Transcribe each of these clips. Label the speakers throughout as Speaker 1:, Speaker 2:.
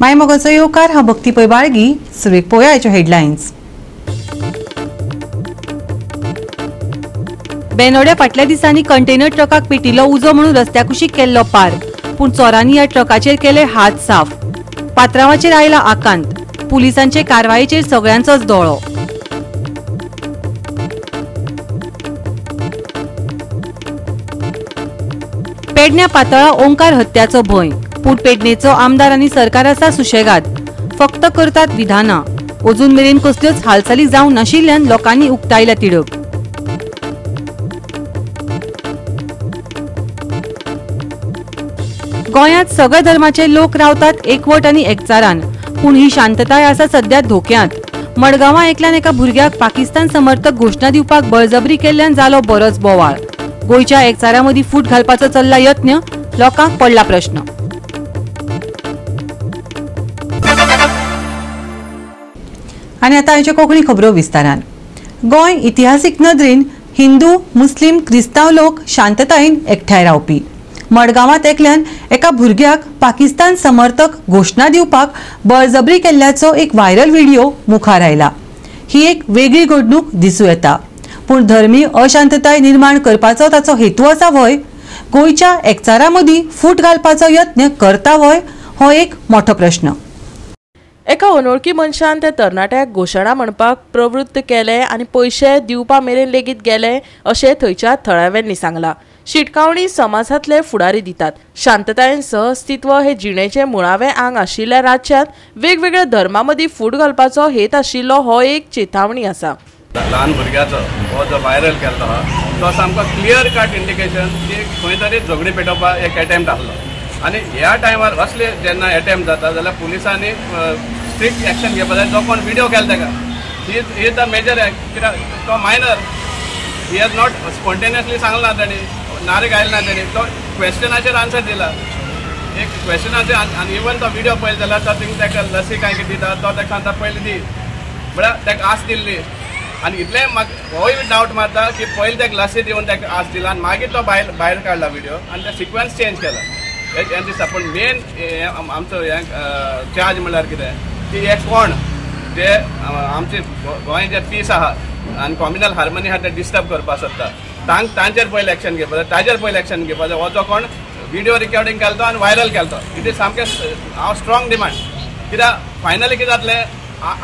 Speaker 1: माय मोगाचो येवकार. हांव भक्ती पै बाळगी. सुरवेक पळोवया आयच्यो हेडलायन्स. बेनोड्या फाटल्या दिसांनी कंटेनर ट्रकाक पेटिल्लो उजो म्हणून रस्त्या कुशीक केल्लो पार, पूण चोरांनी ह्या ट्रकाचेर केले हात साफ. पात्रांवाचेर आयला आकांत. पुलिसांचे कारवायेचेर सगळ्यांचोच दोळो. पेडण्या पातळा ओंकार हत्याचो भंय, पूण पेडणेचो आमदार आनी सरकार आसा सुशेगाद, फक्त करतात विधानां. अजून मेरेन कसल्योच हालचाली जावंक नाशिल्ल्यान लोकांनी उक्तायल्या तिडक. गोंयांत सगळ्या धर्माचे लोक रावतात एकवट आनी एकचारान, पूण ही शांतताय आसा सध्या धोक्यांत. मडगांवां एकल्यान एका भुरग्याक पाकिस्तान समर्थक घोशणा दिवपाक बळजबरी केल्ल्यान जालो बरोच बोवाळ. गोंयच्या एकचारा मदीं फूट घालपाचो चल्ला यत्न, लोकांक पडला प्रश्न. आनी आतां आयच्यो कोंकणी खबरो विस्तारान. गोंय इतिहासीक नदरेन हिंदू, मुस्लीम, क्रिस्तांव लोक शांततायेन एकठांय रावपी. मडगांवांत एकल्यान एका भुरग्याक पाकिस्तान समर्थक घोशणा दिवपाक बळजबरी केल्ल्याचो एक व्हायरल व्हिडिओ मुखार आयला. ही एक वेगळी घडणूक दिसूं येता, पूण धर्मीय अशांतताय निर्माण करपाचो ताचो हेतू आसा व्हय? गोंयच्या एकचारा मदीं फूट घालपाचो यत्न करता व्हय? हो एक मोठो प्रश्न.
Speaker 2: एका अनोळखी मनशान त्या तरणाट्याक घोशणा म्हणपाक प्रवृत्त केले आनी पयशे दिवपा मेरेन लेगीत गेले अशें थंयच्या थळाव्यांनी सांगलां. शिटकावणी समाजांतले फुडारी दितात. शांततायेन सहअस्तित्व हे जिणेचें मुळावें आंग आशिल्ल्या राज्यांत वेगवेगळ्या धर्मां मदीं फूट घालपाचो हेत आशिल्लो हो एक चेतावणी आसा.
Speaker 3: ल्हान भुरग्याचो हो जो व्हायरल केल्लो आहा तो सामको क्लियर कट इंडिकेशन की खंय तरी झगडी पेटोवपाक एक एटेम्प्ट आसलो. आनी ह्या टायमार असले जेन्ना एटेम्प्ट जाता जाल्यार पुलिसांनी स्ट्रिक्ट एक्शन घेवपाक जाय. जो कोण विडियो केला ताका he is the major, कित्याक तो minor, he has not spontaneously सांगला ना ताणी, नारे घायले ना ताणी, तो क्वेश्चनाचेर आन्सर दिला एक क्वेश्चनाचेर. आनी इवन तो विडियो पळयलो जाल्यार तो थिंग ताका लसी कांय कितें दिता तो ताका सांगता पयलीं दी, म्हळ्यार ताका आस दिल्ली. आनी इतलें म्हाका होय डावट मारता की पयलीं ताका लसी दिवन ताका आस दिला आनी मागीर तो भायर काडला विडियो आनी ते सिक्वन्स चेंज केला. हें दिसता. पूण मेन आमचो हें चार्ज म्हणल्यार कितें की हे कोण जे आमचे गोंय जे पीस आहा आनी कॉम्युनल हार्मनी आहा ते डिस्टर्ब करपाक सोदता, तांचेर पयलें एक्शन घेवपाक जाय, ताजेर पयलें एक्शन घेवपाक जाय. हो जो कोण विडियो रिकॉर्डिंग केलो तो आनी व्हायरल केलो तो, it is सामकें हांव स्ट्रॉंग डिमांड. कित्याक फायनली कितें जातलें,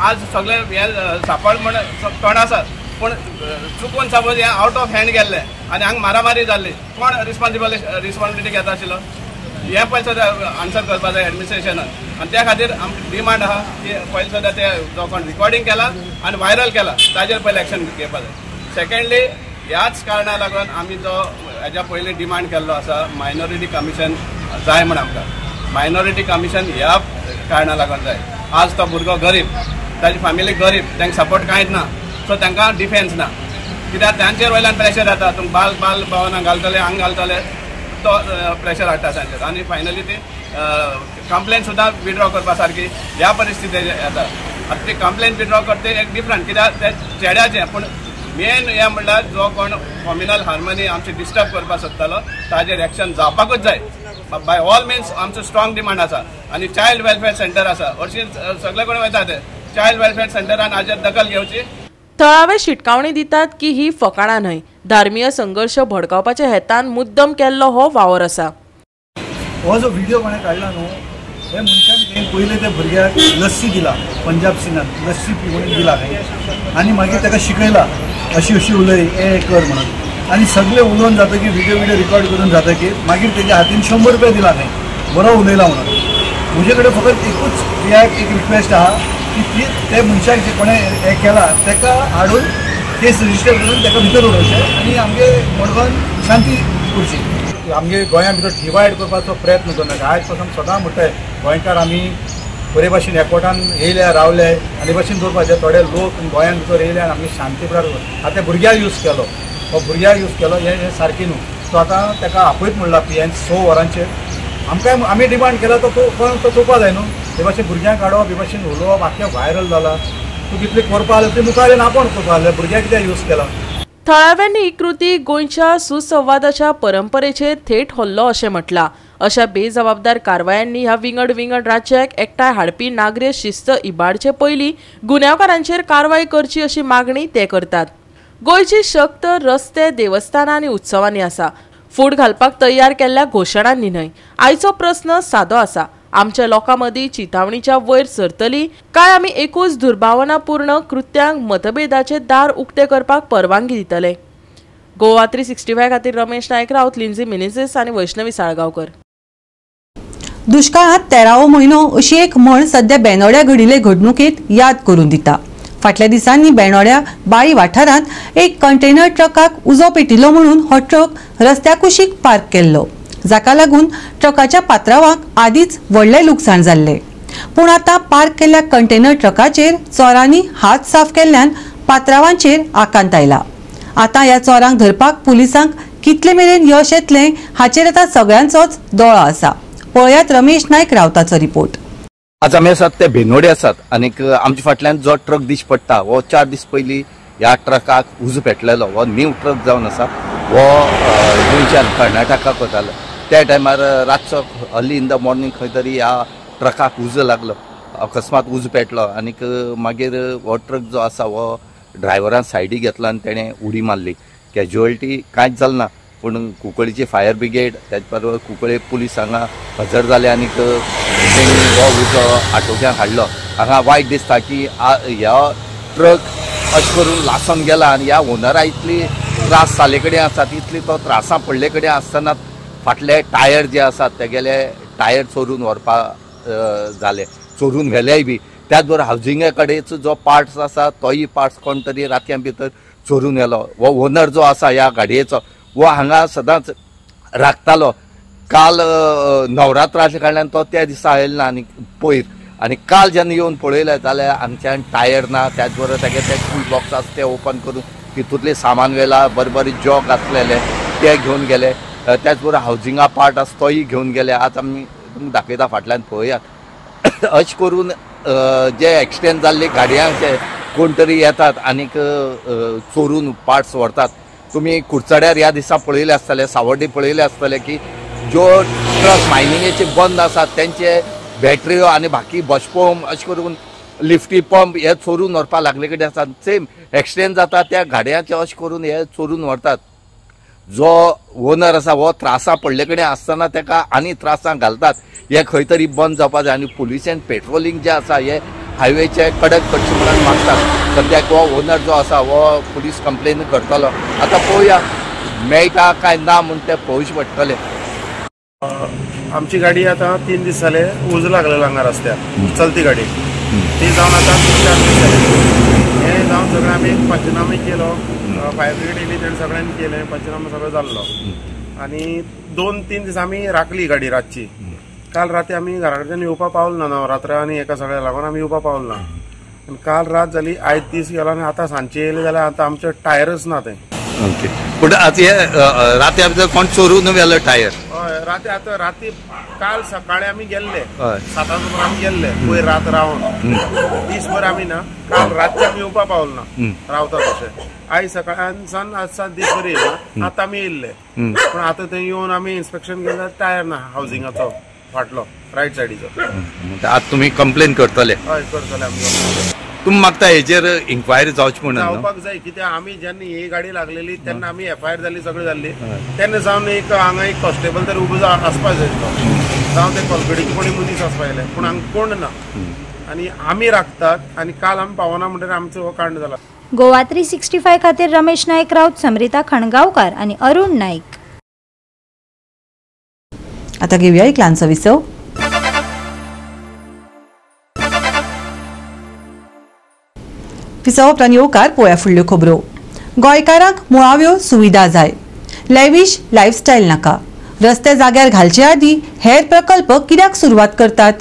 Speaker 3: आज सगळें हें सापड म्हण तोंड आसा, पूण चुकून सपोज हें आवट ऑफ हँड गेल्लें आनी हांगा मारामारी जाल्ली, कोण रिस्पॉन्सिबिलिटी घेता आशिल्लो? हें पयलीं सुद्दां आन्सर करपाक जाय एडमिनिस्ट्रेशनान. आनी त्या खातीर आमची डिमांड आहा की पयलीं सुद्दां ते जो कोण रिकॉर्डिंग केला आनी व्हायरल केला ताजेर पयलीं एक्शन घेवपाक जाय. सेकेंडली ह्याच कारणा लागून आमी जो हेज्या पयलीं डिमांड केल्लो आसा मायनॉरिटी कमिशन जाय म्हण, आमकां मायनॉरिटी कमिशन ह्या कारणा लागून जाय. आज तो भुरगो गरीब, ताजी फॅमिली गरीब, तांकां सपोर्ट कांयच ना, सो तांकां डिफेन्स ना, कित्याक तांचेर वयल्यान प्रेशर येता, तुमकां बाल भवनां घालतले, हांग घालतले, तो प्रेशर हाडटा तांचेर. आनी फायनली ती कंप्लेन सुद्दां विड्रॉ करपा सारकी ह्या परिस्थिती येता. आतां ती कंप्लेन विड्रॉ करता एक डिफरंट, कित्याक ते चेड्याचें, पूण मेन हें म्हणल्यार जो कोण कॉम्युनल हार्मनी आमची डिस्टर्ब करपाक सोदतालो ताजेर एक्शन जावपाकूच जाय. बाय ऑल मिन्स आमचो स्ट्रॉंग डिमांड आसा. आनी चायल्ड वेलफेअर सेंटर आसा, हरशीं सगळे कडेन वयता ते चायल्ड वेलफेअर सेंटरान हाजेर दखल घेवची.
Speaker 2: थळावे शिटकावणी दितात की ही फकाणां न्हय, धार्मीय संघर्श भडकावपाच्या हेतान मुद्दम केल्लो हो वावर आसा.
Speaker 4: हो जो व्हिडिओ कोणें काडला न्हू, हे मनशान पयलें त्या भुरग्याक लस्सी दिला, पंजाब सिनान लस्सी पिवून दिला खंय, आनी मागीर ताका शिकयला अशी अशी उलय हें कर म्हणून, आनी सगळें उलोवन जातकीर व्हिडियो रिकॉर्ड करून जातकीर मागीर तेज्या हातीन 100 रुपया दिला खंय, बरो उलयला म्हणून. म्हजे कडेन फकत एकूच एक रिक्वेस्ट आहा की ती ते मनशाक जे कोणें हें केला ताका हाडून केस रजिस्टर करून ताका भितर उडोवचें आनी आमगे मडगांवान शांती उरची. आमगे गोंया भितर डिवायड करपाचो प्रयत्न करनाका. आयज पासून सदां म्हणटाय गोंयकार आमी बरे भाशेन एकवटान येयल्या रावले आनी भाशेन दवरपाचे. थोडे लोक गोंयान भितर येयले आनी आमगे शांती आतां भुरग्याक यूज केलो, हो भुरग्याक यूज केलो हें सारकें न्हू. सो आतां ताका आपयत म्हणला पी एन 6 वरांचेर आमकां आमी डिमांड केला तो तो चोवपा जाय न्हू. हे भाशेन भुरग्यांक हाडप, हे भाशेन उलोवप आख्खें व्हायरल जाला. तूं कितलें करपा जाल्यार तें मुखार येवन आपोवन करपा जाल्यार भुरग्यांक कित्याक यूज केला?
Speaker 2: थळाव्यांनी ही कृती गोंयच्या सुसंवादाच्या परंपरेचेर थेट हल्लो अशें म्हटलां. अशा बेजबाबदार कारवायांनी ह्या विंगड विंगड राज्याक एकठांय हाडपी नागरी शिस्त इबाडचे पयलीं गुन्यांवकारांचेर कारवाय करची अशी मागणी ते करतात. गोंयची शक्त रस्ते, देवस्थानां आनी उत्सवांनी आसा, फूट घालपाक तयार केल्ल्या घोशणांनी न्हय. आयचो प्रस्न सादो आसा, आमच्या लोकां मदीं चिंतावणीच्या वयर सरतली काय आमी एकूच दुर्भावनापूर्ण कृत्यांक मतभेदाचे दार उक्ते करपाक परवानगी दितले? गोवा 365 खातीर रमेश नायक राऊत, लिंझी मिनेझीस आनी वैष्णवी साळगांवकर.
Speaker 1: दुष्काळात 13वो म्हयनो अशी एक म्हण सध्या बेनोड्या घडिल्ले घडणुकेत याद करून दिता. फाटल्या दिसांनी बेनोड्या बाळी वाठारांत एक कंटेनर ट्रकाक उजो पेटिल्लो म्हणून हो ट्रक रस्त्या कुशीक पार्क केल्लो, जाका लागून ट्रकाच्या पात्रावाक आदीच व्हडलें लुकसाण जाल्लें. पूण आतां पार्क केल्ल्या कंटेनर ट्रकाचेर चोरांनी हात साफ केल्ल्यान पात्रावांचेर आकांत आयला. आतां ह्या चोरांक धरपाक पुलिसांक कितले मेरेन यश येतलें हाचेर आतां सगळ्यांचोच दोळो आसा. पळयात रमेश नायक रावताचो रिपोर्ट.
Speaker 5: आज आमी आसात ते बेनोडे आसात आनीक आमच्या फाटल्यान जो ट्रक दिस पडटा हो 4 दीस पयलीं ह्या ट्रकाक उजो पेटलेलो. हो न्यू ट्रक जावन आसा, हो गोंयच्यान कर्नाटकाक वतालो. त्या टायमार रातचो अर्ली इन the morning खंय तरी ह्या ट्रकाक उजो लागलो, अकस्मात उजो पेटलो आनीक मागीर हो ट्रक जो आसा हो ड्रायव्हरान सायडी घेतलो आनी तेणें उडी मारली. कॅज्युअलिटी कांयच जालें ना, पूण कुंकळीची फायर ब्रिगेड त्याच बरोबर कुंकळे पुलीस हांगा हजर जाले आनीक तेणी हो उजो आटोक्याक हाडलो. हांगा वायट दिसता की ह्या ट्रक अशें करून लासून गेला आनी ह्या ओनरा इतली त्रास जाल्ले कडेन आसा, तितली तो त्रासां पडले कडेन आसतना फाटले टायर जे आसात तेगेले टायर चोरून व्हरपा जाले, चोरून व्हेलेय बी. त्याच बरोबर हावजिंगा कडेचो जो पार्ट्स आसा तोय पार्ट्स कोण तरी रातयां भितर चोरून व्हेलो. हो ओनर जो आसा ह्या गाडयेचो वो हांगा सदांच राखतालो. काल नवरात्र आसल्या कारणान तो त्या दिसा आयलो ना आनी पयर आनी काल जेन्ना येवन पळयलें जाल्यार हांगच्यान टायर ना, त्याच बरोबर तेगे ते टूल बॉक्स आसा ते ओपन करून तितूंतलें सामान व्हेलां, बरे बरे जॉग आसलेले ते घेवन गेले, त्याच बरोबर हावजिंगा पार्ट आसा तोय घेवन गेले. आज आमी तुमकां दाखयता फाटल्यान पळयात. अशें करून जे एक्सिडेंट जाल्ले गाडयांचे कोण तरी येतात आनीक चोरून पार्ट्स व्हरतात. तुमी कुडचड्यार ह्या दिसा पळयले आसतले, सावर्डे पळयले आसतले की ज्यो ट्रक मायनिंगेचे बंद आसात तेंचे बॅटऱ्यो आनी बाकी बस पंप अशें करून लिफ्टी पंप हे चोरून व्हरपाक लागले कडेन आसात. सेम एक्सिडेंट जाता त्या गाडयांचे अशें करून हे चोरून व्हरतात. जो ओनर आसा हो त्रासां पडले कडेन आसतना ताका आनी त्रासां घालतात. हे खंय तरी बंद जावपाक जाय आनी पुलिसेन पेट्रोलिंग जें आसा हे हायवेचे कडक करचें म्हणून मागतात. सद्याक हो ओनर जो आसा हो पुलीस कंप्लेन करतलो. आतां पळोवया मेळटा काय ना म्हूण तें पळोवचें पडटलें.
Speaker 6: आमची गाडी आतां 3 दीस जाले उजो लागलेलो हांगा रस्त्यार, चलती गाडी ती जावन आतां 3-4 दीस जाले. हें जावन सगळें आमी पंचनामे केलो, फायर ब्रिगेड येयली तेणें सगळ्यांनी केलें, पंचनामा सगळो जाल्लो आनी 2-3 दीस आमी राखली गाडी रातची. काल राती आमी घरा कडच्यान येवपा पावल ना, नवरात्र आनी एका सगळ्या लागून आमी येवपा पावल ना. आनी काल रात जाली, आयज दीस गेलो आनी आतां सांजचे येयले जाल्यार आतां आमचे टायरच ना ते.
Speaker 5: ओके, पूण आतां हे राती आमचो कोण चोरून व्हेलो टायर?
Speaker 6: हय, राती आतां राती काल सकाळी आमी गेल्ले 7 सुमार आमी गेल्ले पयर रात रावन दीसभर आमी ना, काल रातचे आमी येवपा पावल ना, रावता तशें. आयज सकाळी सावन आज सात दीसभर येयला, आतां आमी येयल्ले, पूण आतां थंय येवन आमी इन्स्पेक्शन केलें, टायर ना हावजिंगाचो फाटलो रायट सायडीचो.
Speaker 5: आतां तुमी कंप्लेन करतले?
Speaker 6: हय, करतले आमी.
Speaker 5: तुमी मागता हेजेर इन्क्वायरी जावची म्हणून?
Speaker 6: जावपाक जाय, कित्याक आमी जेन्ना ही गाडी लागलेली तेन्ना आमी एफआयआर जाली, सगळी जाल्ली तेन्ना जावन एक हांगा एक कॉन्स्टेबल तरी उबो आसपाक जाय आसलो, जावं ते कोलगडीचे कोणी मनीस आसपा जाय, पूण हांगा कोण ना आनी आमी राखतात आनी काल आमी पावना म्हणटकीर आमचो हो कांड जाला.
Speaker 7: गोवा 365 खातीर रमेश नायक राऊत, समरिता खणगांवकार आनी अरुण नाईक.
Speaker 1: आता घेऊया एक ल्हानसो विसव. विसव उपरांत येवकार पळोवया फुडल्यो खबरो. गोंयकारांक मुळाव्यो सुविधा जाय, लेविश लायफस्टायल नाका. रस्ते जाग्यार घालचे आदीं हेर प्रकल्प कित्याक सुरवात करतात?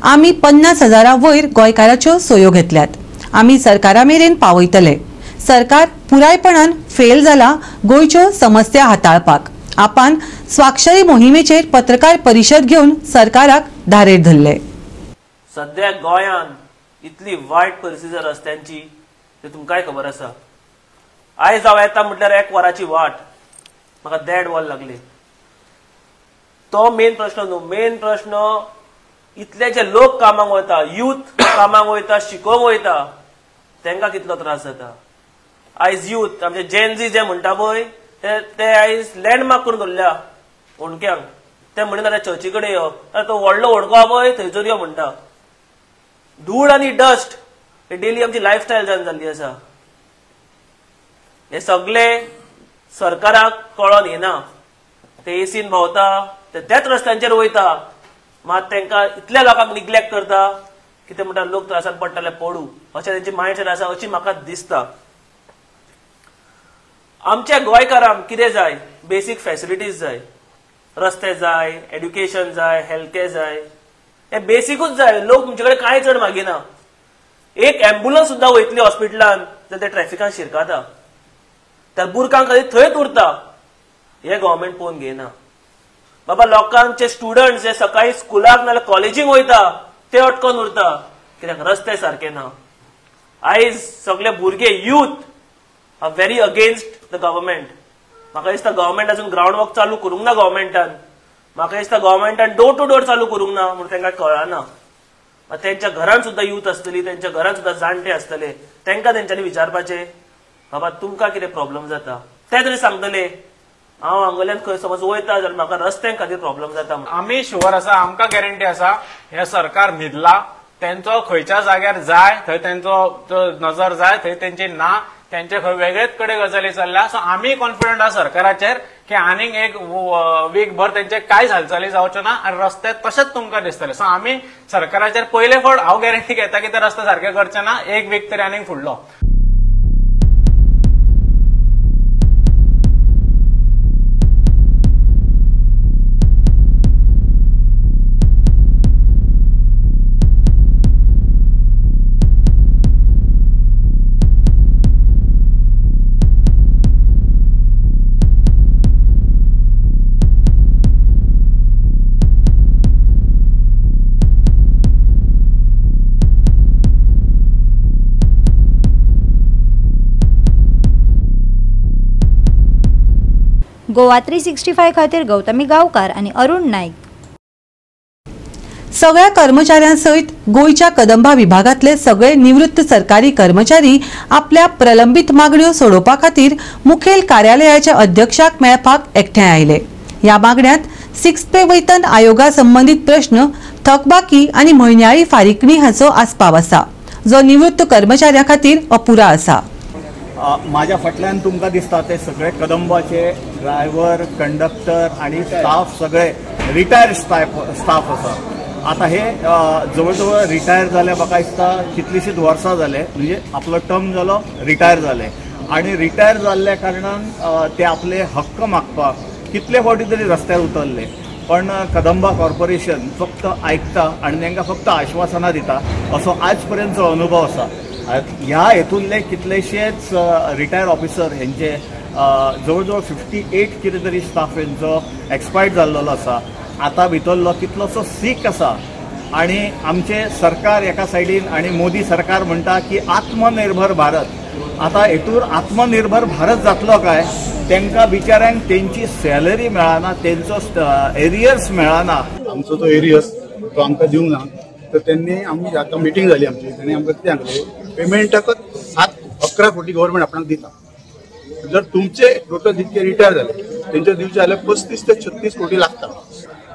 Speaker 1: आमी 50,000 वयर गोंयकाराच्यो सोयो घेतल्यात, आमी सरकारा मेरेन पावयतले. सरकार पुरायपणान फेल जाला गोंयच्यो समस्या हाताळपाक. आपान स्वाक्षरी मोहिमेचेर पत्रकार परिशद घेवन सरकाराक धारेर धरले.
Speaker 8: सध्या गोंयांत इतली वायट परिस्थिती रस्त्यांची ते तुमकांय खबर आसा. आयज हांव येता म्हटल्यार 1 वराची वाट म्हाका 1.5 वर लागली. तो मेन प्रश्न न्हू. मेन प्रश्न इतले जे लोक कामाक वता, यूथ कामाक वयता, शिकोवंक वयता, तांकां कितलो त्रास जाता. आयज यूथ आमचे जेनझी जे म्हणटा पळय ते आयज लँडमार्क करून दवरल्या होणक्यांक. ते म्हणिना जाल्यार चर्ची कडेन यो, तो व्हडलो होणको आहा पळय थंयसर यो म्हणटा. धूळ आनी डस्ट हे डेली आमची लायफस्टायल जावन जाल्ली आसा. हे सगळे सरकाराक कळोन येना. ते एसीन भोंवता, ते त्याच रस्त्यांचेर वयता, मात तांकां इतल्या लोकांक निग्लेक्ट करता कितें म्हणटा लोक त्रासान पडटले पडू अशें तेंची मायंडसेट आसा अशी म्हाका दिसता. आमच्या गोंयकारांक कितें जाय? बेसीक फॅसिलिटीज जाय, रस्ते जाय, एड्युकेशन जाय, हेल्थ केअर जाय, हे बेसिकूच जाय. लोक तुमचे कडेन कांय चड मागिना. एक एम्बुलन्स सुद्दां वयतली हॉस्पिटलान जाल्यार ते ट्रॅफिकान शिरकाता, त्या बुरकांक खातीर थंयच उरता. हे गव्हर्मेंट पळोवन घेयना. बाबा लोकांचे स्टुडंट्स जे सकाळी स्कुलाक नाल्यार कॉलेजीक वयता ते अटकोन उरता कित्याक रस्ते सारके ना. आयज सगळे भुरगे youth are very against the government. म्हाका दिसता गव्हर्मेंट अजून ग्रावंड वर्क चालू करूंक ना गव्हर्मेंटान. म्हाका दिसता गव्हर्मेंटान डोर टू डोर चालू करूंक ना म्हणून तांकां कळना. तेंच्या घरान सुद्दां यूथ आसतली, तेंच्या घरान सुद्दां जाणटे आसतले, तांकां तेंच्यांनी विचारपाचें बाबा तुमकां कितें प्रॉब्लम जाता ते तरी सांगतले. हांव हांगल्यान खंय समज वयता जाल्यार म्हाका रस्त्यां खातीर प्रॉब्लम जाता.
Speaker 9: आमी शुअर आसा, आमकां गॅरंटी आसा हे सरकार न्हिदला. तेंचो खंयच्या जाग्यार जाय थंय तेंचो नजर जाय थंय तेंची ना, तेंचे खंय वेगळेच कडेन गजाली चल्ल्या. सो आमी कॉन्फिडंट आसा सरकाराचेर की आनीक एक वीक भर तेंचे कांयच हालचाली जावच्यो ना आनी रस्ते तशेंच तुमकां दिसतले. सो आमी सरकाराचेर पयले फावट हांव गॅरंटी घेता की ते रस्ते सारके करचे ना, एक वीक तरी आनीक फुडलो.
Speaker 7: गोवा 365 खातीर गौतमी गांवकार आणि अरुण नाईक.
Speaker 1: सगळ्या कर्मचाऱ्यांसहित गोंयच्या कदंबा विभागांतले सगळे निवृत्त सरकारी कर्मचारी आपल्या प्रलंबित मागण्यो सोडोवपा खातीर मुखेल कार्यालयाच्या अध्यक्षाक मेळपाक एकठांय आयले. ह्या मागण्यांत सिक्स पे वेतन आयोगा संबंदीत प्रश्न, थकबाकी आनी म्हयन्याळी फारीकणी हाचो आस्पाव आसा, जो निवृत्त कर्मचाऱ्यां खातीर अपुरा आसा.
Speaker 10: माझ्या फाटल्यान तुमकां दिसता ते सगळे कदंबाचे ड्रायव्हर, कंडक्टर आणि स्टाफ सगळे रिटायर्ड स्टाफ आसा. आता हे जवळ जवळ रिटायर जाले म्हाका दिसता कितलीशीच वर्सां जाले, म्हणजे आपलो टर्म जालो रिटायर जाले आणि रिटायर जाल्ल्या कारणान ते आपले हक्क मागपाक कितले फावटी तरी रस्त्यार उतरले, पण कदंबा कॉर्पोरेशन फक्त आयकता आनी तांकां फक्त आश्वासनां दिता असो आज पर्यंतचो अनुभव आसा. ह्या हेतूंतले कितलेशेच रिटायर्ड ऑफिसर हेंचे जवळ जवळ 58 कितें तरी स्टाफ हेंचो एक्सपायर्ड जाल्लो आसा. आतां भितरलो कितलोसो सीक आसा आणि आमचे सरकार एका सायडीन आणि मोदी सरकार म्हणटा की आत्मनिर्भर भारत. आतां हेतूर आत्मनिर्भर भारत जातलो काय? तांकां बिचाऱ्यांक तेंची सॅलरी मेळना, तेंचो एरियर्स मेळना.
Speaker 11: आमचो तो एरियर्स तो आमकां दिवंक ना, तर त्यांनी आमी आतां मिटींग जाली आमची, तेणी आमकां कितें सांगलें, पेमेंटाकच 7-11 कोटी गव्हर्मेंट आपणाक दिता. जर तुमचे टोटल जितके रिटायर जाले तेंचे दिवचे जाल्यार 35 ते 36 कोटी लागता,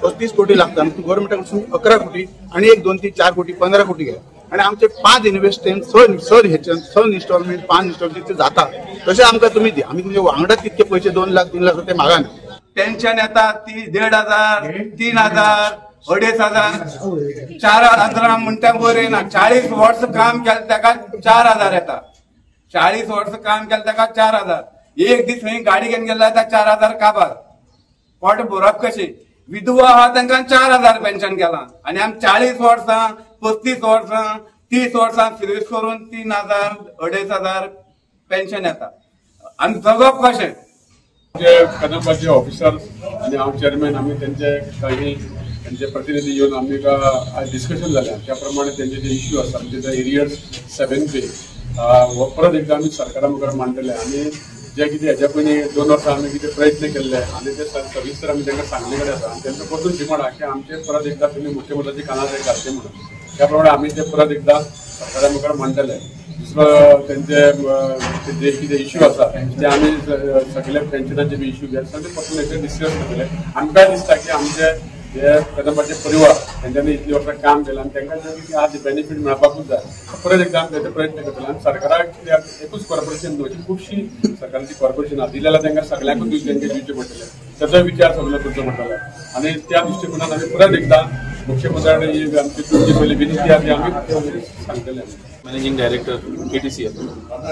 Speaker 11: 35 कोटी लागता. आनी गव्हर्मेंटा कडसून 11 कोटी आनी 1 2 3 4 कोटी 15 कोटी घे आनी आमचे 5 इन्वेस्टमेंट 6 हेच्यान 6 इन्स्टॉलमेंट 5 इन्स्टॉलमेंट ते जाता तशें आमकां तुमी दी. आमी तुमचे वांगडा तितके पयशे 2 लाख 3 लाख ते मागाना.
Speaker 12: पेन्शन येता ती 1500, 3000, 2500, 4000 म्हणटा बरें ना. 40 वर्स काम केलें ताका 4000 येता, 40 वर्स काम केलें ताका 4000. एक दीस खंय गाडी घेवन गेले जाल्यार 4000 काबार, पोट भरप कशें? विधवा आहा तांकां 4000 पेन्शन केलां आनी आमी 40 वर्सां 35 वर्सां 30 वर्सां सर्वीस करून 3000 2500 पेन्शन येता आनी जगप कशें?
Speaker 13: कदंबाचे ऑफिसर आनी हांव चेअरमॅन आमी तेंचे काही त्यांचे प्रतिनिधी येवन आमी आज डिस्कशन जालें. त्या प्रमाणे तेंचे जे इश्यू आसा म्हणजे ते एरियर्स 7 पे हो परत एकदा आमी सरकारा मुखार मांडटले आनी जे कितें हेज्या पयलीं 2 वर्सां आमी कितें प्रयत्न केल्ले आनी ते सविस्तर आमी तांकां सांगले कडेन आसा आनी तांकां परतून डिमांड आहा की आमचे परत एकदां तुमी मुख्यमंत्र्याच्या कानार घालचे म्हणून. त्या प्रमाणे आमी ते परत एकदां सरकारा मुखार मांडटले. दुसरो तेंचे जे कितें इश्यू आसा ते आमी सगळे पेन्शनाचे बी इश्यू बी आसा ते परतून एकदां डिस्कस करतले. आमकां दिसता की आमचे हे कदंबाचे परिवार तेंच्यांनी इतली वर्सां काम केलां आनी तांकां जे कितें आज बेनिफीट मेळपाकूच जाय परत एकदां आमी तेजे प्रयत्न करतले. आनी सरकाराक एकूच कॉर्पोरेशन न्हू, खुबशीं सरकाराची कॉर्पोरेशन आसा, दिलें जाल्यार तांकां सगळ्यांकूच तांकां दिवचें पडटलें, ताचो विचार सगळो करचो पडटलो. आनी त्या दृश्टिकोनान आमी परत एकदां मुख्यमंत्र्या कडेन आमची तुमची पयली विनंती आसा ती आमी सांगतले.
Speaker 14: मॅनेजींग डायरेक्टर KTCL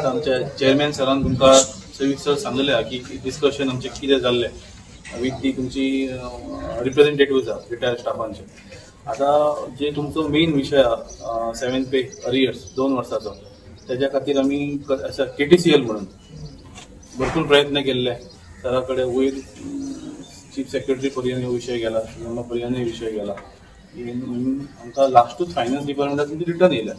Speaker 14: आमच्या चेअरमॅन सरान तुमकां सविस्तर सांगलेलें आहा की डिस्कशन आमचें कितें जाल्लें विथ ती तुमची रिप्रेझेंटेटिव्ह आसा रिटायर्ड स्टाफांचे. आतां जे तुमचो मेन विशय आहा 7 पे अरियर्स 2 वर्साचो, तेज्या खातीर आमी KTCL म्हणून भरपूर प्रयत्न केल्ले. सरा कडेन वयर चीफ सेक्रेटरी पर्यंत हो विशय गेला, सीएमा पर्यंत विशय गेला. आमकां लास्टूच फायनान्स डिपार्टमेंटान रिटर्न येयल्या.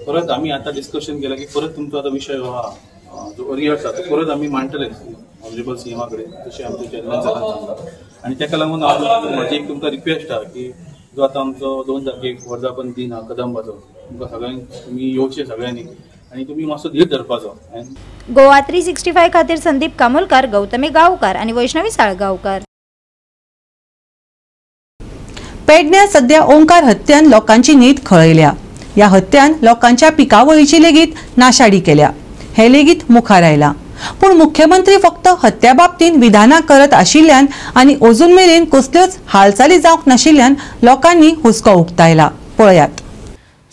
Speaker 14: परत आमी आतां डिस्कशन केलां की परत तुमचो आतां विशय हो आहा जो अरियर्स आहा तो परत आमी मांडटले ऑनरेबल सीएमा कडेन, तशें आमच्या चेअरमॅन सरान सांगलां. आनी ताका लागून हांव म्हजी एक तुमकां रिक्वेस्ट आहा की जो आतां आमचो 2 तारखेक वर्धापन दीन आहा कदंबाचो, तुमकां सगळ्यांक तुमी येवचें सगळ्यांनी आनी तुमी मातसो धीर धरपाचो.
Speaker 7: गोवा 365 खातीर संदीप कामोलकर, गौतमी गांवकार आनी वैष्णवी साळगांवकार.
Speaker 1: पेडण्या सध्या ओंकार हत्यान लोकांची न्हीद खळयल्या. ह्या हत्यान लोकांच्या पिकावळीची लेगीत नाशाडी केल्या, हे लेगीत मुखार आयला. पूण मुख्यमंत्री फक्त हत्या बाबतींत विधानां करत आशिल्ल्यान आनी अजून मेरेन कसल्योच हालचाली जावंक नाशिल्ल्यान लोकांनी हुस्को उक्तायला. पळयात.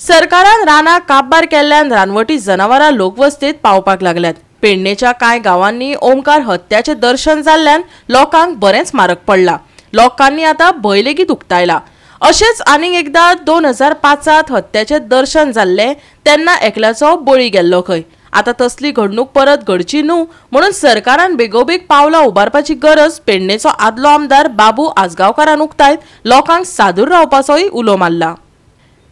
Speaker 2: सरकारान रानां काबार केल्ल्यान रानवटी जनावरां लोकवस्तीत पावपाक लागल्यात. पेडणेच्या कांय गांवांनी ओंकार हत्याचें दर्शन जाल्ल्यान लोकांक बरेंच मारक पडला. लोकांनी आतां भंय लेगीत उक्तायला. अशेंच आनीक एकदां 2005 हत्याचें दर्शन जाल्लें तेन्ना एकल्याचो बळी गेल्लो खंय. आतां तसली घडणूक परत घडची न्हू म्हणून सरकारान बेगोबेग पावलां उबारपाची गरज पेडणेचो आदलो आमदार बाबू आजगांवकारान उक्तायत लोकांक सादूर रावपाचोय उलो मारला.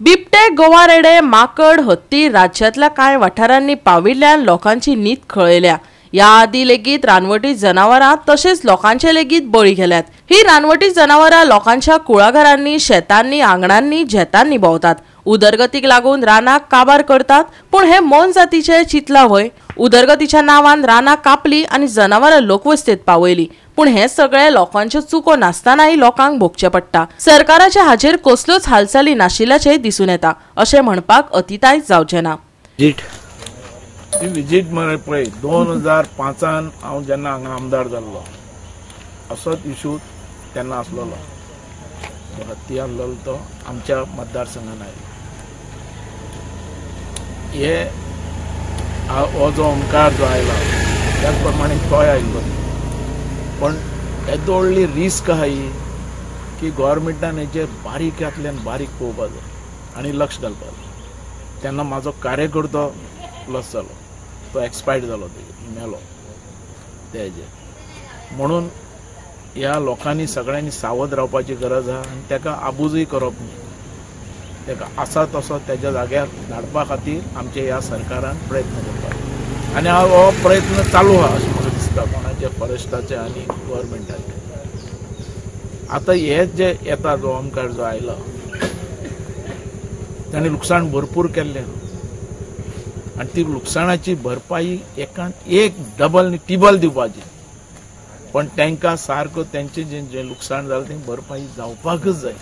Speaker 2: बिबटे, गोवा रेडे, माकड, हत्ती राज्यांतल्या कांय वाठारांनी पाविल्ल्यान लोकांची न्हीद खळयल्या. ह्या आदी लेगीत रानवटी जनावरां तशेंच लोकांचे लेगीत बळी गेल्यात. ही रानवटी जनावरां लोकांच्या कुळागरांनी, शेतांनी, आंगणांनी, झेतांनी भोंवतात. उदरगतीक लागून रानां काबार करतात, पूण हे मोनजातीचे चिंतला व्हय? उदरगतीच्या नांवान रानां कापली आनी जनावरां लोकवस्तीत पावयली, पूण हे सगळे लोकांच्यो चुको नासतनाय लोकांक भोगचें पडटा. सरकाराच्या हाजेर कसल्योच हालचाली नाशिल्ल्याचें दिसून येता अशें म्हणपाक अतिताय जावचें ना.
Speaker 15: विजीट मरे पळय 2005 हांव जेन्ना हांगा आमदार जाल्लो असोच इशू तेन्ना आसलेलो. हत्ती आसलेलो तो आमच्या मतदारसंघान आयलो. हे हो जो ओंकार जो आयला त्याच प्रमाणे तोय आयलो, पण येदो व्हडली रिस्क आहा ही की गोवोरमेंटान हेचेर बारीकांतल्यान बारीक पळोवपाक जाय आनी लक्ष घालपाक जाय. तेन्ना म्हाजो कार्यकर्तो लॉस जालो, तो एक्सपायर्ड जालो, मेलो तेजेर. म्हणून ह्या लोकांनी सगळ्यांनी सावध रावपाची गरज आहा आनी ताका आबूजय करप न्ही. ताका आसा तसो तेज्या जाग्यार धाडपा खातीर आमच्या ह्या सरकारान प्रयत्न करपाक, आनी हो प्रयत्न चालू आहा अशें म्हाका दिसता, कोणाचे फॉरेस्टाचे आनी गोवोरमेंटाचे. आतां हे जे येता जो ओंकार जो आयला ताणें लुकसाण भरपूर केल्लें आनी ती लुकसाणाची भरपाई एकान एक डबल न्ही टिबल दिवपाची, पण तांकां सारको तेंचें जें जें लुकसाण जालें तें भरपाई जावपाकच जाय.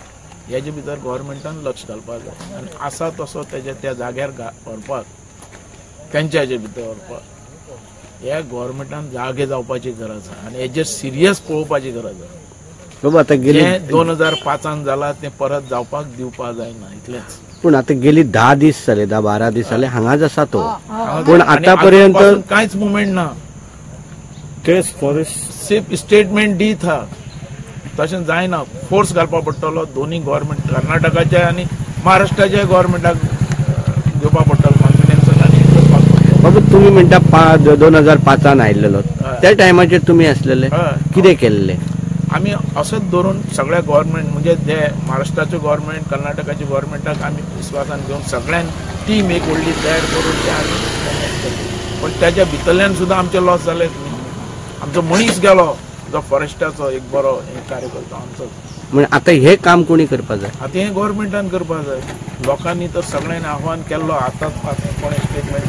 Speaker 15: हेजे भितर गोवोरमेंटान लक्ष घालपाक जाय आनी आसा तसो तेज्या त्या जाग्यार व्हरपाक, तेंच्या हेजे भितर व्हरपाक ह्या गोवोरमेंटान जागे जावपाची गरज आहा आनी हेजेर सिरियस पळोवपाची गरज आहा.
Speaker 16: बाबा आतां गेली
Speaker 15: 2005 जाला तें परत जावपाक दिवपाक जायना इतलेंच.
Speaker 16: पूण आतां गेली 10 दीस जाले, 10-12 दीस जाले हांगाच आसा तो, पूण आतां पर्यंत
Speaker 15: कांयच मुवमेंट ना.
Speaker 16: तेच फॉरेस्ट
Speaker 15: सेफ स्टेटमेंट दीत हा, तशें जायना. फोर्स घालपाक पडटलो दोनूय गोवोरमेंट, कर्नाटकाच्या आनी महाराष्ट्राच्या गोवोरमेंटाक घेवपाक पडटलो कॉन्फिडन्सान आनी करपाक पडटलो.
Speaker 16: बाबू तुमी म्हणटा 2005 आयिल्लो त्या टायमाचेर तुमी आसलेले, कितें केल्लें?
Speaker 15: आमी असोच धरून सगळ्या गोवोरमेंट म्हणजे जे महाराष्ट्राचे गोवोरमेंट, कर्नाटकाचे गोवोरमेंटाक आमी विस्वासान घेवन सगळ्यान टीम एक व्हडली तयार करून ते आमी. पण त्याच्या भितरल्यान सुद्दां आमचे लॉस जालेच न्ही. आमचो मनीस गेलो जो फॉरेस्टाचो एक बरो कार्यकर्तो आमचो.
Speaker 16: म्हणजे आतां हे काम कोणी करपाक जाय?
Speaker 15: आतां हें गव्हर्मेंटान करपाक जाय. लोकांनी तर सगळ्यांनी आव्हान केल्लो, आतां कोणें स्टेटमेंट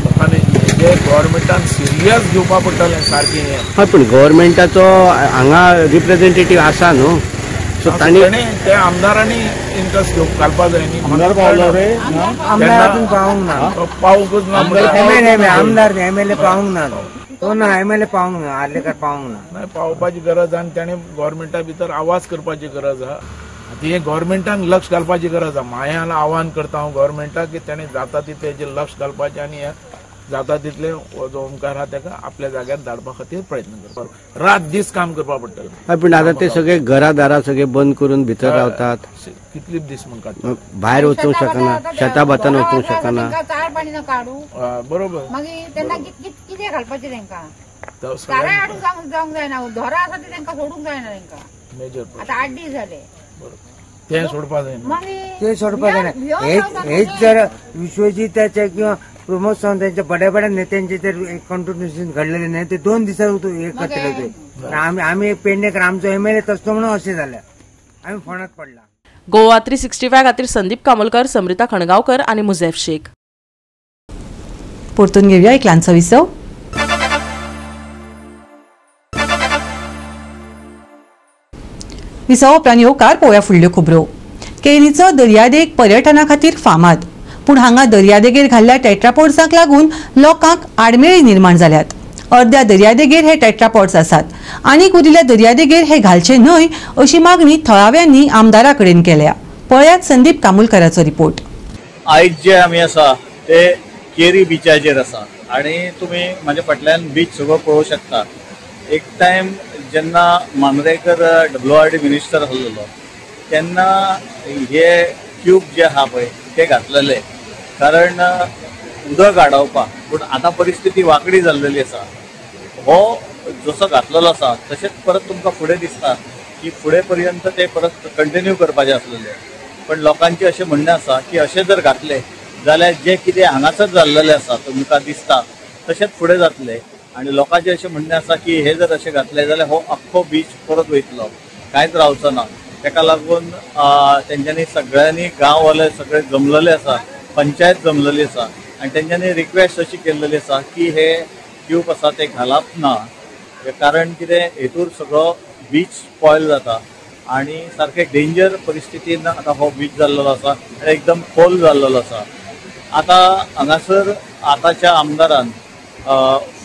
Speaker 15: लोकांनी जे गव्हर्मेंटान सिरियस घेवपा पडटलें सारकें हें.
Speaker 16: हय, पूण गव्हर्मेंटाचो हांगा रिप्रेझेंटेटीव आसा न्हू, सो तांणी
Speaker 15: त्या आमदारांनी इंट्रस्ट घेवप घालपा जाय न्ही.
Speaker 16: आमदार पावलो रे?
Speaker 17: आमदार पावूंक ना,
Speaker 15: पावूंकच ना.
Speaker 17: आमदार एमएलए पावूंक ना, तो ना एमएलए पावूंक ना, आर्लेकर पावूंक ना.
Speaker 15: नाही, पावपाची गरज आनी ताणें गव्हर्मेंटा भितर आवाज करपाची गरज आहा. आतां हें गव्हर्मेंटान लक्ष घालपाची गरज आहा. मायान आव्हान करता हांव गव्हर्मेंटाक की ताणें जाता तितलें हेजेर लक्ष घालपाचें आनी हें जाता तितलें जो ओमकार आहा ताका आपल्या जाग्यार धाडपा खातीर प्रयत्न करपाक, रात दीस काम करपाक पडटलें.
Speaker 16: हय, पूण आतां ते सगळे घरां दारां सगळे बंद करून भितर रावतात,
Speaker 15: कितले दीस म्हूण काडटा,
Speaker 16: भायर वचूंक शकना, शेता भातान वचूंक शकना.
Speaker 15: बरोबर,
Speaker 18: मागीर तेन्ना कितें घालपाचें तेंकां? दारां हाडूंक जावंक जायना, घरां आसा ती तेंकां सोडूंक जायना तेंकां.
Speaker 15: मेजर
Speaker 18: आतां 8 दीस जाले,
Speaker 15: तें सोडपा जायना,
Speaker 17: ते सोडपा जायना. हेच जर विश्वजिताचे किंवा प्रमोद सावंत त्यांच्या बड्या बड्या नेत्यांचे जर कॉन्ट्रिब्युशन घडलेले नाही ते 2 दिसात हे करतले ते. आम्ही पेडणेकर आमचो एमएलए तसलो म्हणून अशें जालें, आमी फोंडात पडला.
Speaker 2: गोवा 365 खातीर संदीप कामोलकर, समृता खणगांवकर आनी मुझेफ शेख.
Speaker 1: परतून घेऊया एक ल्हानसो विसव. विसवा उपरांत येवकार पळोवया फुडल्यो खबरो. केरीचो दर्यादेग पर्यटना खातीर फामाद, पूण हांगा दर्यादेगेर घाल्ल्या टेट्रापॉड्सांक लागून लोकांक आडमेळी निर्माण जाल्यात. अर्द्या दर्यादेगेर हे टेट्रापॉड्स आसात, आनीक उरिल्ल्या दर्यादेगेर हे घालचे न्हय अशी मागणी थळाव्यांनी आमदारा कडेन केल्या. पळयात संदीप कामुलकराचो रिपोर्ट.
Speaker 10: आयज जे आमी आसा ते केरी बिचाचेर आसा आनी तुमी म्हाज्या फाटल्यान बीच सगळो पळोवंक शकता. एक टायम जेन्ना मांद्रेकर WRD minister आसलेलो तेन्ना हे क्यूब जे आहा पळय ते घातलेले, कारण उदक आडावपाक. पूण आतां परिस्थिती वांकडी जाल्लेली आसा. हो जसो घातलेलो आसा तशेंच परत तुमकां फुडें दिसता की फुडें पर्यंत ते परत कंटिन्यू करपाचें आसलेले. पण लोकांचें अशें म्हणणें आसा की अशें जर घातलें जाल्यार जें कितें हांगासर जाल्लेलें आसा तुमकां दिसता तशेंच फुडें जातलें. आनी लोकांचें अशें म्हणणें आसा की हे जर अशें घातलें जाल्यार हो आख्खो बीच परत वयतलो, कांयच रावचो ना. ताका लागून तेंच्यांनी सगळ्यांनी गांववाले सगळे जमलेले आसा, पंचायत जमलेली आसा आनी तेंच्यांनी रिक्वेस्ट अशी केल्लेली आसा की हे क्यूब आसा ते घालप ना, कारण कितें हेतूर सगळो बीच स्पॉयल जाता आनी सारके डेंजर परिस्थितीन आतां हो बीच जाल्लो आसा आनी एकदम खोल जाल्लो आसा. आतां हांगासर आतांच्या आमदारान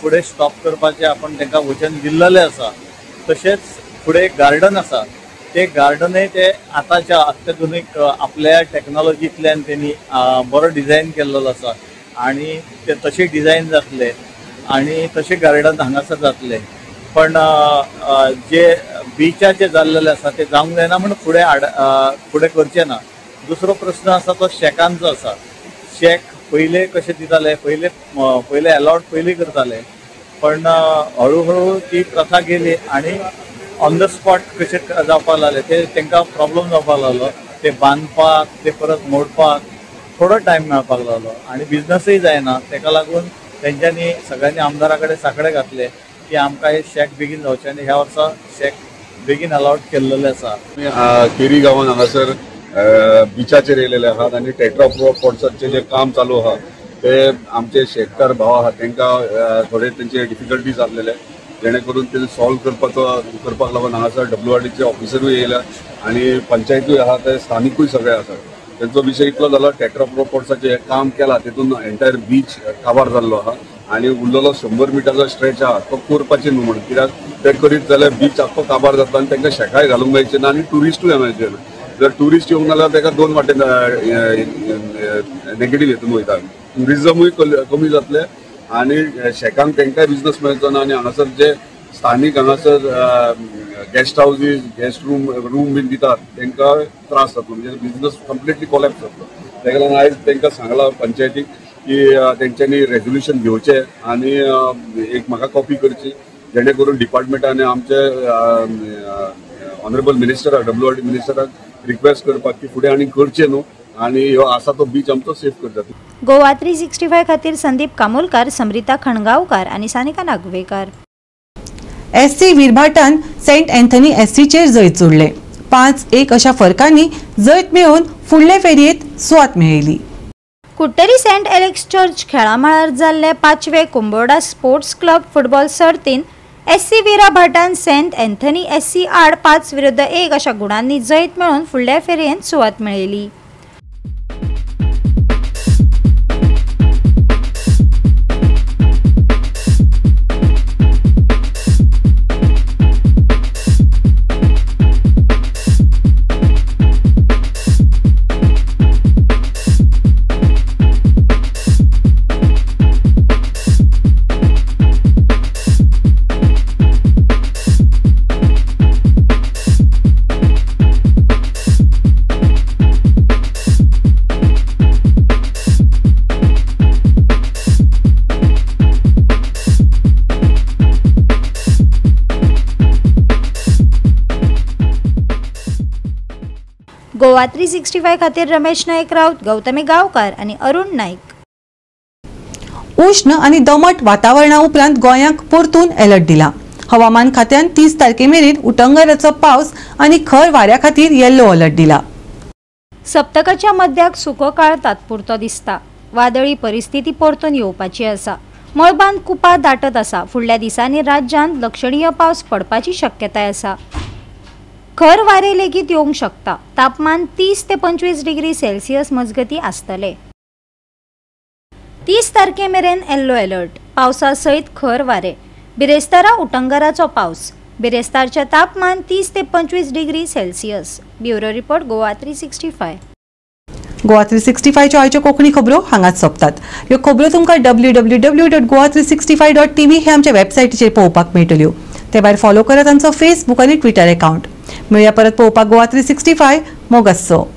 Speaker 10: फुडें स्टॉप करपाचें आपण तांकां वचन दिल्लेलें आसा. तशेंच फुडें गार्डन आसा, ते गार्डनय ते आतांच्या अत्याधुनीक आपल्या टॅक्नोलॉजींतल्यान तेणी बरो डिझायन केल्लो आसा आनी ते तशें डिझायन जातले आनी तशें गार्डन हांगासर जातले. पण जे बिचाचे जाल्लेले आसा ते जावंक जायना म्हूण फुडें फुडें करचें ना. दुसरो प्रस्न आसा तो शॅकांचो आसा. शॅक पयले कशे दिताले, पयले पयले अलॉट पयलीं करताले, पण हळू हळू ती प्रथा गेली आनी ऑन the spot कशें जावपाक लागलें ते तांकां प्रॉब्लम जावपाक लागलो. ते बांदपाक, ते परत मोडपाक थोडो टायम मेळपाक लागलो आनी बिजनसूय जायना. ताका लागून तेंच्यांनी सगळ्यांनी आमदारा कडेन साकडे घातले की आमकां हे शॅक बेगीन जावचें आनी ह्या वर्सा शॅक बेगीन अलॉट केल्लेले आसा.
Speaker 13: केरी गांवान हांगासर बिचाचेर येयलेले आहात आनी टेट्रापॉड्साचें जें काम चालू आहा ते आमचे शेतकार भाव आहात तांकां थोडे तेंचे डिफिकल्टीज आसलेले, जेणे करून ते सॉल्व करपाक लागून हांगासर WRDचे ऑफिसरूय येयल्या आनी पंचायतूय आहा, ते स्थानिकूय सगळे आसात. तेंचो विशय इतलो जालो, टेट्रापॉड्साचें काम केलां तेतून एंटायर बीच काबार जाल्लो आहा आनी उरलेलो 100 मिटरचो स्ट्रेच आहा तो करपाचें न्हू म्हणून, कित्याक ते करीत जाल्यार बीच आख्खो काबार जातलो आनी तांकां शेकाय घालूंक मेळचें ना आनी ट्युरिस्टूय मेळचे ना. जर ट्युरिस्ट येवंक जाल्यार ताका दोन वाटेन नेगेटीव हेतून वयता, ट्युरिजमूय कमी जातलें आनी शेकांक तांकांय बिजनस मेळचो ना. आनी हांगासर जे स्थानीक हांगासर गेस्ट हावजीस, गेस्ट रूम बीन दितात तांकां त्रास जातलो, म्हणजे बिजनस कंप्लिटली कोलॅप्स जातलो. ताका लागून आयज तांकां सांगलां पंचायतीक की तेंच्यांनी रेजोल्युशन घेवचें आनी एक म्हाका कॉपी करची, जेणे करून डिपार्टमेंटान आमचे ऑनरेबल मिनिस्टराक, WRD मिनिस्टराक रिक्वेस्ट करपाक की फुडें आनी करचें न्हू
Speaker 19: आनी ह्यो आसा तो बीच आमचो सेफ करता.
Speaker 7: गोवा 365 खातीर संदीप कामोलकार, समरिता खणगांवकार आनी सानिका नागवेकार.
Speaker 1: एससी वीरभाटान सेंट अँथनी एससीचेर जैत जोडले. 5-1 अशा फरकांनी जैत मेळोवन फुडले फेरयेंत सुवात मेळयली.
Speaker 7: कुट्टरी सेंट एलेक्स चर्च खेळामळार जाल्ले 5वे कुंबोर्डा स्पोर्ट्स क्लब फुटबॉल सर्तीन एससी वीराभाटान सेंट अँथनी एससी आड 5-1 अशा गुणांनी जैत मेळोवन फुडल्या फेरयेंत सुवात मेळयली. गोवा 365 खातीर रमेश नायक राऊत, गौतमी गांवकार आनी अरुण नाईक.
Speaker 1: उष्ण आनी दमट वातावरणा उपरांत गोंयांक परतून अलर्ट दिला. हवामान खात्यान 30 तारखे मेरेन उटंगाराचो पावस आनी खर वाऱ्या खातीर येल्लो अलर्ट दिला.
Speaker 7: सप्तकाच्या मध्याक सुको काळ तात्पुरतो दिसता. वादळी परिस्थिती परतून येवपाची आसा. मळबांत कुपां दाटत आसा. फुडल्या दिसांनी राज्यांत लक्षणीय पावस पडपाची शक्यताय आसा. खर वारें लेगीत येवंक शकता. तापमान 30 ते 25 डिग्री सेल्सियस मजगती आसतले. 30 तारखे मेरेन येल्लो अलर्ट. पावसा सयत खर वारें. बिरेस्तारा उटंगाराचो पावस. बिरेस्तारचें तापमान 30 ते 25 degree Celsius. Bureau report, Goa 365.
Speaker 1: Goa 365च्यो आयच्यो कोंकणी खबरो हांगाच सोंपतात. ह्यो खबरो तुमकां www.goa365.tv हे आमच्या वेबसायटीचेर पळोवपाक मेळटल्यो. ते भायर फॉलो करात आमचो फेसबूक आनी ट्विटर अकाउंट. मेळया परत पळोवपाक गोवा 365. मोग आसचो.